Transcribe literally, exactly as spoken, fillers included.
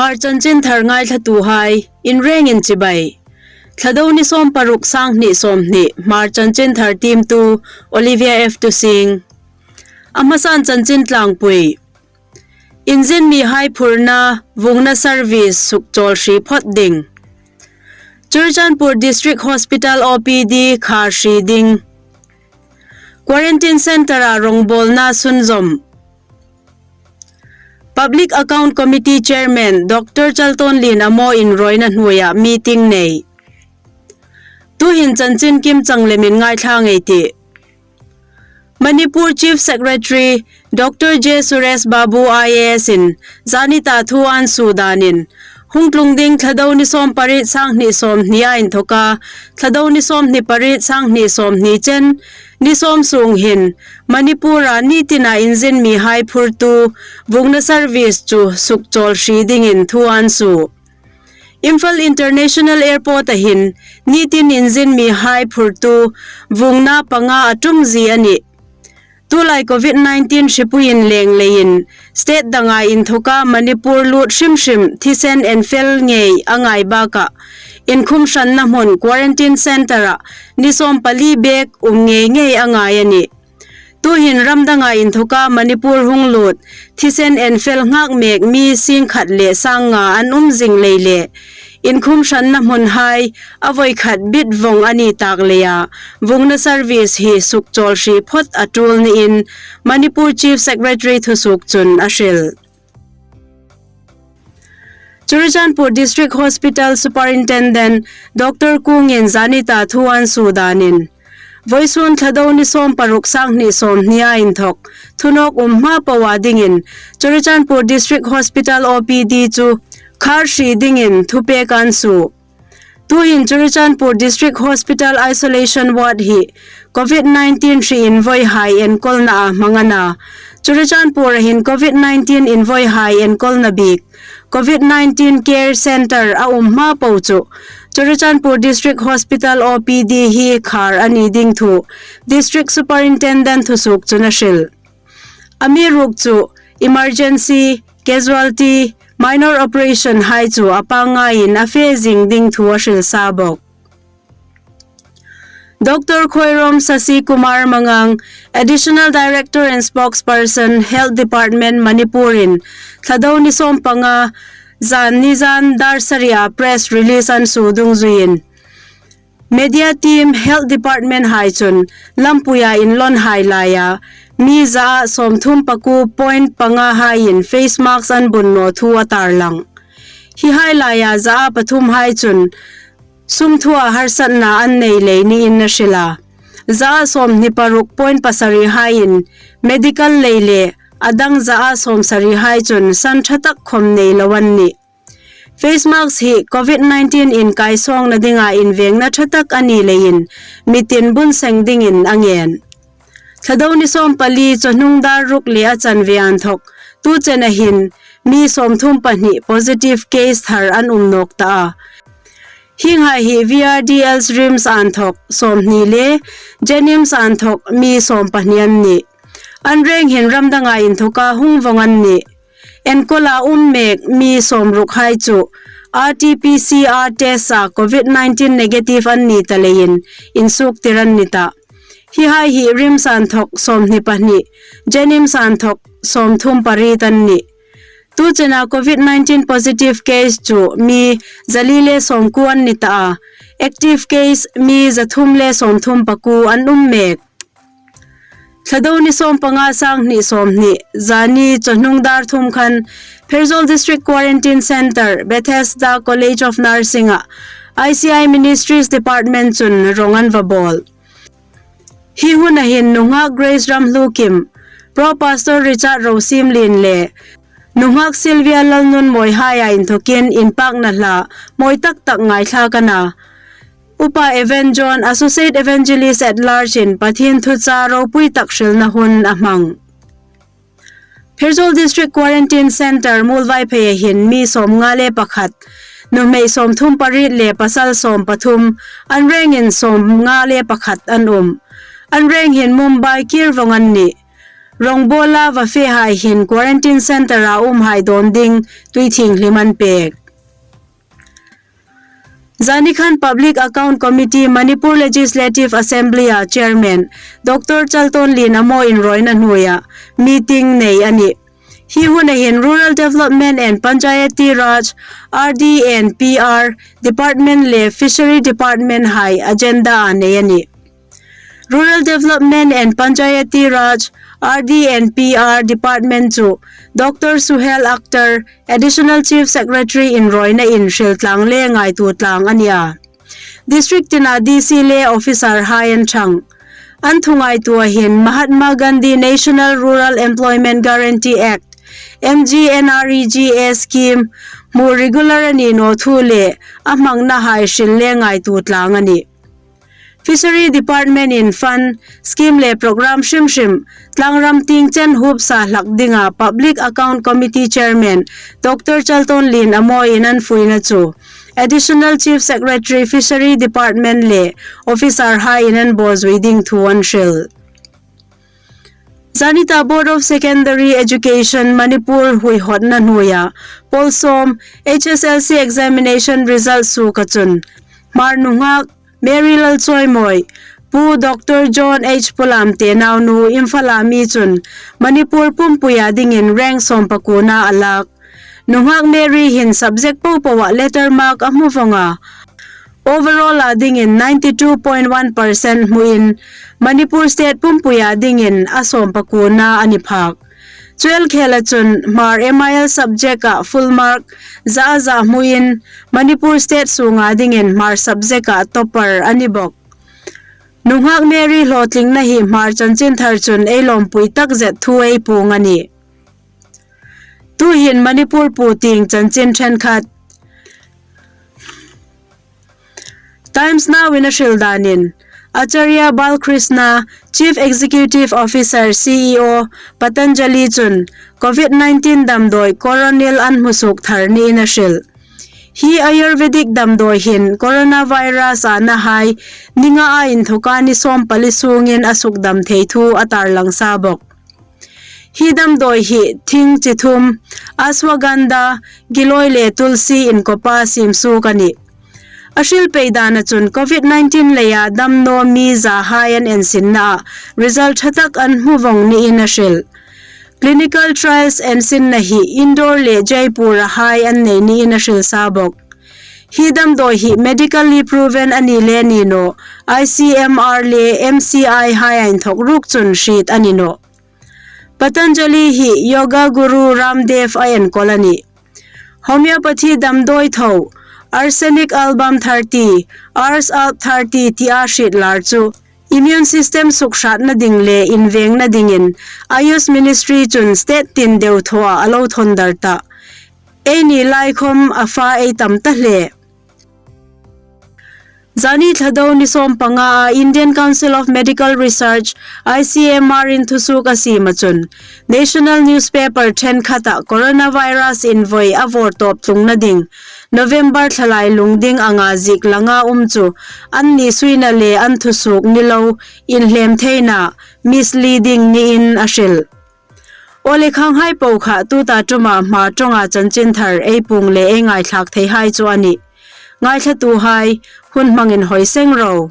Hmar chanchinthar ngaithlatuhai inrengin chibai. Thlado ni sawm paruk, sanghni sawmhni, Hmar chanchinthar tiemtu Olivia F Tusing. A hmasan chanchin tlangpui. Inzin mihai phurna vungna service sukchawl hri phot ding. Churachandpur District Hospital O P D khar hri ding. Quarantine Centre-a rongbawlna sunzawm. Public Account Committee Chairman Doctor Chaltonlien Amo inrawina hnuoia meeting nei. Tuhin chanchin kimchang lemin ngaithla ngei ei tih. Manipur Chief Secretary Doctor J Suresh Babu I A S-in zanita thu an suo danin, hung tlung ding Thlado ni sawm pariet, sanghni sawmhnia inthoka Thlado ni sawmhni pariet, sanghni sawmhni chen ni sawm sung hin Manipur-a nitina inzin mihai phurtu vungna service chu sukchawl hri dingin thu an suo. Imphal International Airport-a hin nitin inzin mihai phurtu vungna panga a tum zie a nih. Tulai covid nineteen hripuiin leng leiin state danga inthoka Manipur lut hrim hrim thisen enfel ngei a ngai bakah inkhum hranna hmun quarantine centre-a ni sawm pali bek um ngei ngei a ngai a nih. Tuhin ram danga inthoka Manipur hung lut thisen enfel nghak mek mi singkhat le sangnga an um zing lei le inkhum hranna hmunhai a voi khat bit vong a ni tak leia vungna service hi sukchawl hri phot a tul niin Manipur Chief Secretary thusuok chun a hril. Churachandpur District Hospital Superintendent Doctor Kungin zanita thu an suo danin, voisun Thlado ni sawm paruk, sanghni sawmhnia inthok thunawk um hma poa dingin Churachandpur District Hospital O P D chu khar hri dingin thupek an suo. Tuhin Churachandpur District Hospital Isolation Ward hi covid nineteen hri invoihai enkolna a hmang a na. Churachandpur-a hin covid nineteen invoihai enkolna bik covid nineteen Care Centre a um hma po chu Churachandpur District Hospital O P D hi khar a ni ding thu District Superintendent thusuok chun a hril. Amiruokchu emergency, casualty, minor operation hai chu a pangngaiin a fe zing ding thu a hril sa bawk. Doctor Khoirom Sasi Kumar Mangang, Additional Director and Spokesperson, Health Department, Manipur-in Thlado ni sawm panga zan ni zan dar saria press release an suo dungzuiin, media team, Health Department hai chun lampuia inlawnhai laia mi zaa sawmthum pakuo point panga haiin face mask an bun naw thu a tarlang. Hihai laia zaa pathum hai chun sum thua harsatna an nei lei niin a hril a. Zaa sawmhni paruk point pasari haiin medical lei le a dang zaa sawmsari hai chun san ṭha tak khom nei lo an nih. Face mask hi covid nineteen inkaisawngna dinga invengna ṭha tak a ni leiin mi tin bun seng dingin a ngen. Thlado ni sawm pali chawhnung dar ruk le a chanve inthok tu chena hin mi sawmthum pahni positive case thar an um nawk ta a. Hienghai hi V R D L's RIMS inthok sawmhni le JNIMS inthok mi sawm pahni an nih. An reng hin ram danga inthoka hung vong an nih. Enkola um mek mi sawmruk hai chu R T P C R test-a covid nineteen negative an ni ta leiin insuoktir an ni ta. Hihai hi RIMS inthok sawmhni pahni, JNIMS inthok sawmthum pariet an nih. Tu chena covid nineteen positive case chu mi zali le sawmkuo an ni ta a. Active case mi zathum le sawmthum pakuo an um mek. Thlado ni sawm panga, sanghni sawmhni, zani chawhnung dar thum khan Pherzawl District Quarantine Centre, Bethesda College of Nursing-a I C I Ministries Department chun rong an va bawl. Hi huna hin nunghak Grace Ramhlukim, Pro Pastor Richard Rosiemlien le nunghak Sylvia Lalnunmawi haia inthokin inpakna hla mawi tak tak ngaithlak a na. Upa Evan John, Associate Evangelist at Large-in Pathien thuchah ropui tak hrilna hun a hmang. Pherzawl District Quarantine Centre Muolvaipheia hin mi sawmnga le pakhat, nuhmei sawmthum pariet le pasal sawm pathum, an rengin sawmnga le pakhat an um. An reng hin Mumbai kir vong an nih. rawngbawla va fehai hin quarantine centre-a umhai dawn ding tui thienghlim an pek. Zanikhan Public Account Committee Manipur Legislative Assembly-a Chairman Doctor Chaltonlien Amo inrawina hnuoia meeting nei a nih. Hi huna hin Rural Development and Panchayati Raj, R D and P R Department le Fishery Department hai agenda a nei a nih. Rural Development and Panchayati Raj, R D and P R Department chu Doctor Suhail Akhtar, Additional Chief Secretary inrawina in hril tlang le ngaituo tlang a nih a. District tina D C le officer hai an ṭhang. An thungaituo hin Mahatma Gandhi National Rural Employment Guarantee Act, M G N R E G A scheme hmu regular a ni naw thu le a hmangna hai hril le ngaituo tlang a nih. Fishery Department-in fund, scheme le program hrim hrim tlangram tieng chen huop sa hlak dinga Public Account Committee Chairman Doctor Chaltonlien Amo-in an fuina chu Additional Chief Secretary Fishery Department le officer haiin an bawzui ding thu an hril. Zanita Board of Secondary Education Manipur huihotna hnuoia pawl sawm H S L C examination result suoka chun Hmar nunghak Mary Lalchawimawi, Pu Doctor John H Pulamte naunu Imphal-a mi chun Manipur pumpuia dingin rank sawmpakuona a lak. Nunghak Mary hin subject popoa letter mark a hmu vawng a. Overall-a dingin ninety two point one percent hmuin Manipur State pumpuia dingin a sawmpakuona a ni phak. Chu el khela chun Hmar M I L subject-a full mark za a za hmuin Manipur State sunga dingin Hmar subject-a topper a ni bawk. Nunghak Mary hlawtlingna hi Hmar chanchinthar chun ei lawmpui takzet thu ei puong a nih. Tuhin Manipur puotieng chanchin ṭhenkhat. Times Now-in a hril danin, Acharya Balkrishna, Chief Executive Officer, C E O, Patanjali chun Covid nineteen damdawi Coronil an hmusuok thar niin a hril. Hi Ayurvedic damdawi hin coronavirus-a nahai ni nga inthoka ni sawmpali sungin a sukdam thei thu a tarlang sa bawk. Hi damdawi hi thing chi thum, ashwagandha, giloy le tulsi inkopa siemsuok a nih. A hril pei dana chun Covid nineteen leia damnaw mi zahai an ensinnaa result ṭhatak an hmu vawng niin a hril. Clinical trials ensinna hi Indore le Jaipur-a hai an nei niin a hril sa bawk. Hi damdawi hi medically proven a ni le ni naw, I C M R le M C I hai inthok ruok chun hriet a ni nawh. Patanjali hi Yoga Guru Ramdev-a enkawl a nih. Homeopathy damdawi tho, Arsenic Album thirty, Ars Alb thirty tia hriet lar chu immune system sukhratna ding le invengna dingin Ayush Ministry chun state tin deuthawaa a lo thawn dar ta. Eini lai khom a fa ei tam ta hle. Zani Thlado ni sawmpanga-a Indian Council of Medical Research, I C M R-in thusuok a siema chun, national newspaper ṭhenkhata coronavirus invoi a vawrtawp tlungna ding, November thla lailung ding anga ziek langa um chu, anni suina le an thusuok ni lo inhlem theina misleading niin a hril. Aw le, khanghai po kha tuta ṭuma Hmar ṭawnga chanchinthar ei puong le ei ngaithlak theihai chu a nih. Ngaithlatuhai, hun hmangin hoi seng ro.